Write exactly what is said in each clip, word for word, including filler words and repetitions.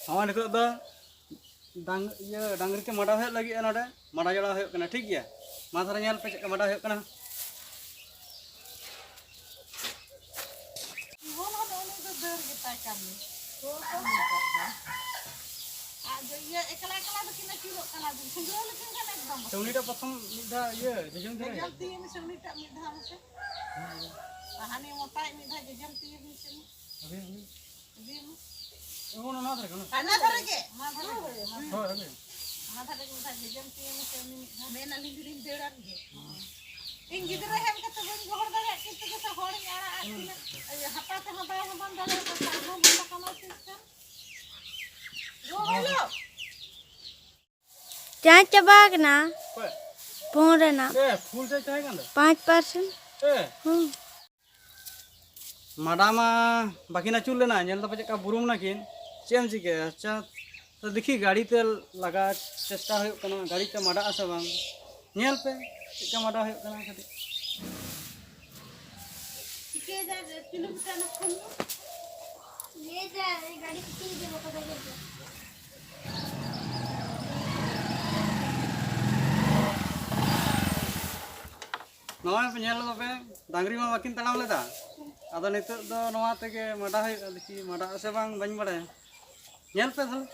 ᱱᱚᱜᱼᱚᱭ ᱱᱤᱛᱚᱜ ᱫᱚ ᱰᱟᱝ ᱤᱭᱟᱹ ᱰᱟᱝᱨᱤ ᱛᱮ ᱢᱟᱰᱟ ᱦᱩᱭᱩᱜ ᱞᱟᱹᱜᱤᱫ ᱱᱚᱰᱮ ᱢᱟᱰᱟ ᱡᱚᱲᱟᱣ ᱦᱩᱭᱩᱜ ᱠᱟᱱᱟ, ᱴᱷᱤᱠ ᱜᱮᱭᱟ᱾ ᱢᱟ ᱛᱟᱦᱚᱞᱮ ᱧᱮᱞ ᱯᱮ ᱪᱮᱫ ᱞᱮᱠᱟ ᱢᱟᱰᱟ ᱦᱩᱭᱩᱜ ᱠᱟᱱᱟ᱾ ᱡᱤᱵᱚᱱ ᱦᱚᱸ ᱩᱱᱤ ᱫᱚ ᱫᱟᱹᱲ ᱜᱮᱛᱟᱭ ᱠᱟᱹᱢᱤ᱾ ᱟᱨ ᱤᱭᱟᱹ ᱮᱠᱞᱟ ᱮᱠᱞᱟ ᱫᱚ ᱠᱤᱱ ᱟᱹᱪᱩᱨᱚᱜ ᱠᱟᱱᱟ, ᱡᱩᱫᱤ ᱥᱤᱸᱫᱽᱨᱟᱹ ᱞᱮᱠᱤᱱ ᱠᱷᱟᱱ ᱮᱠᱫᱚᱢ᱾ ᱥᱮ ᱩᱱᱤᱴᱟᱜ ᱯᱨᱚᱛᱷᱚᱢ ᱢᱤᱫ ᱫᱷᱟᱣ ᱤᱭᱟᱹ ᱡᱚᱡᱚᱢ ᱫᱷᱟᱨᱮ? ᱡᱚᱡᱚᱢ ᱛᱤᱭᱮ ᱢᱮᱥᱮ ᱩᱱᱤᱴᱟᱜ ᱢᱤᱫ ᱫᱷᱟᱣ ᱢᱮᱥᱮ᱾ ᱦᱟᱹᱱᱤ ᱢᱚᱴᱟᱭ ᱢᱤᱫ ᱫᱷᱟᱣ ᱡᱚᱡᱚᱢ ᱛᱤᱭᱮ ᱢᱮᱥᱮ᱾ ᱟᱹᱵᱤᱱ, ᱟᱹᱵᱤᱱ᱾ ᱤᱫᱤᱭᱮᱢ᱾ ᱚ, ᱚᱱᱟ, ᱚᱱᱟ ᱫᱷᱟᱨᱮ ᱠᱟᱱᱟ? ᱚᱱᱟ ᱫᱷᱟᱨᱮ ᱜᱮ᱾ ᱚᱱᱟ ᱫᱷᱟᱨᱮ ᱜᱮ᱾ ᱦᱳᱭ, ᱟᱹᱵᱤᱱ᱾ ᱚᱱᱟ ᱫᱷᱟᱨᱮ ᱜᱮ ᱢᱤᱫ ᱫᱷᱟᱣ ᱡᱚᱡᱚᱢ ᱛᱤᱭᱮ ᱢᱮᱥᱮ ᱩᱱᱤ ᱢᱤᱫ ᱫᱷᱟᱣ᱾ ᱢᱮᱱ ᱟᱹᱞᱤᱧ ᱫᱚᱞᱤᱧ ᱫᱟᱹᱲᱟᱱ ᱜᱮ᱾ ᱤᱧ ᱜᱤᱫᱽᱨᱟᱹ ᱦᱮᱡ ᱠᱟᱛᱮ ᱵᱟᱹᱧ ᱜᱚᱦᱚᱲ ᱫᱟᱲᱮᱭᱟᱜ ᱠᱤᱱ ᱛᱮᱜᱮ ᱥᱮ ᱦᱚᱲᱤᱧ ᱟᱲᱟᱜ ᱟᱫ ᱠᱤᱱᱟ᱾ ᱤᱭᱟᱹ ᱦᱟᱯᱟ ᱛᱮᱦᱚᱸ ᱵᱟᱭ ᱦᱟᱢᱟᱞ ᱫᱟᱲᱮᱭᱟᱫᱟ, ᱥᱟᱨᱦᱚᱸ ᱵᱟᱝ ᱫᱟᱠᱟ ᱢᱟ ᱤᱥᱤᱱ ᱠᱟᱱ᱾ ᱜᱚ, ᱦᱮᱞᱳ᱾ ᱪᱟᱨᱡᱽ ᱪᱟᱵᱟ ᱟᱠᱟᱱᱟ᱾ ᱚᱠᱚᱭ? ᱯᱷᱳᱱ ᱨᱮᱱᱟᱜ᱾ ᱮ, ᱯᱷᱩᱞ ᱪᱟᱨᱡᱽ ᱛᱟᱦᱮᱸ ᱠᱟᱱ ᱫᱚ? ᱯᱟᱸᱪ ᱯᱟᱨᱥᱮᱱᱴ᱾ ᱮ᱾ ᱦᱩᱸ᱾ ᱢᱟᱰᱟ ᱢᱟ ᱵᱟᱹᱠᱤᱱ ᱟᱹᱪᱩᱨ ᱞᱮᱱᱟ, ᱧᱮᱞ ᱫᱚᱯᱮ ᱪᱮᱫᱠᱟ ᱵᱩᱨᱩᱢ ᱱᱟᱠᱤᱱ᱾ ᱪᱮᱫ ᱮᱢ ᱪᱤᱠᱟᱹᱭᱟ? ᱟᱪᱪᱷᱟ, ᱛᱚ ᱫᱮᱠᱷᱤ ᱜᱟᱹᱲᱤ ᱛᱮ ᱞᱟᱜᱟ ᱪᱮᱥᱴᱟ ᱦᱩᱭᱩᱜ ᱠᱟᱱᱟ, ᱜᱟᱹᱲᱤ ᱛᱮ ᱢᱟᱰᱟᱜ ᱟᱥᱮ ᱵᱟᱝ᱾ ᱧᱮᱞ ᱯᱮ ᱪᱮᱫᱠᱟ ᱢᱟᱰᱟ ᱦᱩᱭᱩᱜ ᱠᱟᱱᱟ ᱠᱟᱹᱴᱤᱡ᱾ ᱪᱤᱠᱟᱹᱭᱮᱫᱟ ᱠᱤᱞᱳᱢᱤᱴᱟᱨ ᱨᱮᱱᱟᱜ ᱯᱷᱳᱱ ᱫᱚ? ᱞᱟᱹᱭ ᱫᱟ ᱜᱟᱹᱰᱤ ᱠᱚ ᱛᱤᱨᱮ ᱵᱟᱠᱚ ᱫᱟᱜᱟ? ᱱᱚᱜᱼᱚᱭ ᱯᱮ ᱧᱮᱞ ᱫᱟᱯᱮ, ᱰᱟᱝᱨᱤ ᱢᱟ ᱵᱟᱹᱠᱤᱱ ᱛᱟᱲᱟᱢ ᱞᱮᱫᱟ᱾ ᱟᱫᱚ ᱱᱤᱛᱚᱜ ᱫᱚ ᱱᱚᱣᱟ ᱛᱮᱜᱮ ᱢᱟᱰᱟ ᱦᱩᱭᱩᱜᱼᱟ, ᱫᱮᱠᱷᱤ ᱢᱟᱰᱟᱜ ᱟᱥᱮ ᱵᱟᱝ ᱵᱟᱹᱧ ᱵᱟᱲᱟᱭᱟ᱾ ᱧᱮᱞ ᱯᱮ ᱛᱟᱦᱞᱮ᱾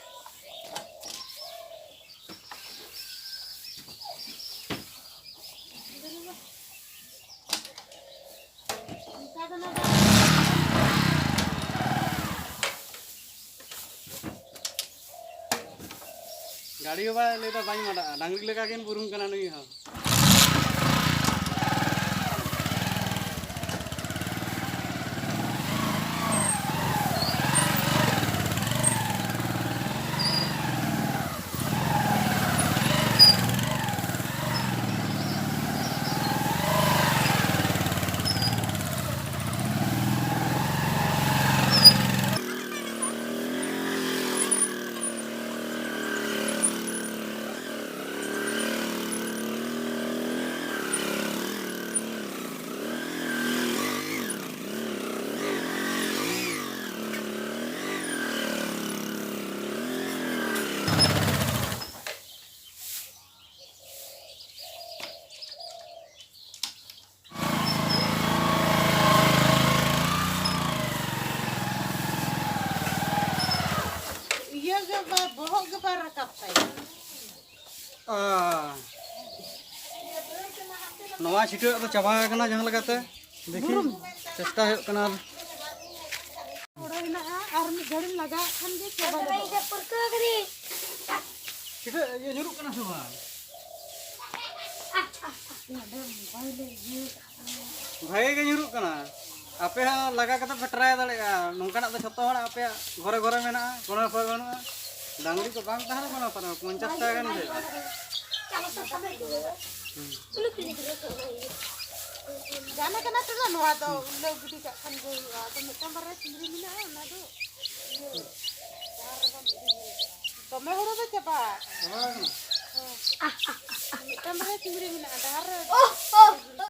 ᱜᱟᱹᱰᱤ ᱦᱚᱸ ᱵᱟᱭ ᱞᱟᱹᱭᱫᱟ ᱵᱟᱹᱧ ᱢᱟᱰᱟᱜᱼᱟ, ᱰᱟᱝᱨᱤ ᱞᱮᱠᱟ ᱜᱮᱢ ᱵᱩᱨᱩᱢ ᱠᱟᱱᱟ ᱱᱩᱭ ᱦᱚᱸ᱾ ᱪᱷᱤᱴᱟᱹᱣᱟᱜ ᱫᱚ ᱪᱟᱵᱟ ᱟᱠᱟᱱᱟ ᱡᱟᱦᱟᱸ ᱞᱮᱠᱟᱛᱮ᱾ ᱫᱮᱠᱷᱤ, ᱪᱮᱥᱴᱟ ᱦᱩᱭᱩᱜ ᱠᱟᱱᱟ᱾ ᱦᱳᱲᱳ ᱦᱮᱱᱟᱜᱼᱟ, ᱟᱨ ᱢᱤᱫ ᱜᱷᱟᱹᱲᱤᱡ ᱞᱟᱜᱟᱣᱟᱜ ᱠᱷᱟᱱ ᱜᱮ ᱪᱟᱵᱟ ᱜᱚᱫᱚᱜᱼᱟ᱾ ᱪᱷᱤᱴᱟᱹ ᱤᱭᱟᱹ ᱧᱩᱨᱩᱜ ᱠᱟᱱᱟ ᱥᱮ ᱵᱟᱝ? ᱵᱷᱟᱜᱮ ᱜᱮ ᱧᱩᱨᱩᱜ ᱠᱟᱱᱟ᱾ ᱟᱯᱮ ᱦᱚᱸ ᱞᱟᱜᱟ ᱠᱟᱛᱮ ᱯᱮ ᱴᱨᱟᱭ ᱫᱟᱲᱮᱭᱟᱜᱼᱟ᱾ ᱱᱚᱝᱠᱟᱱᱟᱜ ᱫᱚ ᱡᱷᱚᱛᱚ ᱦᱚᱲᱟᱜ ᱟᱯᱮᱭᱟᱜ ᱜᱷᱚᱨᱮ ᱜᱷᱚᱨᱮ ᱢᱮᱱᱟᱜᱼᱟ, ᱠᱳᱱᱳ ᱵᱮᱯᱟᱨ ᱵᱟᱹᱱᱩᱜᱼᱟ᱾ ᱰᱟᱝᱨᱤ ᱠᱚ ᱵᱟᱝ ᱛᱟᱦᱮᱱᱟ, ᱠᱳᱱᱳ ᱵᱮᱯᱟᱨ ᱵᱟᱹᱱᱩᱜᱼᱟ, ᱯᱚᱧᱪᱟᱥ ᱴᱟᱠᱟ ᱜᱟᱱ ᱦᱩᱭᱩᱜᱼᱟ᱾ ᱜᱟᱱ ᱠᱟᱱᱟ ᱛᱚ, ᱱᱚᱣᱟ ᱫᱚ ᱩᱞᱟᱹᱣ ᱜᱤᱰᱤ ᱠᱟᱜ ᱠᱷᱟᱱ ᱜᱮ ᱦᱩᱭᱩᱜᱼᱟ᱾ ᱟᱫᱚ ᱢᱤᱫᱴᱟᱝ ᱵᱟᱨᱭᱟ ᱪᱤᱝᱲᱤ ᱢᱮᱱᱟᱜᱼᱟ, ᱚᱱᱟ ᱫᱚ ᱤᱭᱟᱹ ᱡᱟᱦᱟᱸ ᱨᱮᱵᱚᱱ ᱤᱫᱤ ᱜᱤᱰᱤ ᱠᱟᱜᱼᱟ᱾ ᱫᱚᱢᱮ ᱦᱩᱲᱩ ᱫᱚ ᱪᱟᱵᱟ ᱟᱠᱟᱱᱟ᱾ ᱪᱟᱵᱟ ᱟᱠᱟᱱᱟ? ᱦᱮᱸ᱾ ᱢᱤᱫᱴᱟᱝ ᱵᱟᱨᱭᱟ ᱪᱤᱝᱲᱤ ᱢᱮᱱᱟᱜᱼᱟ, ᱰᱟᱦᱟᱨ ᱨᱮ᱾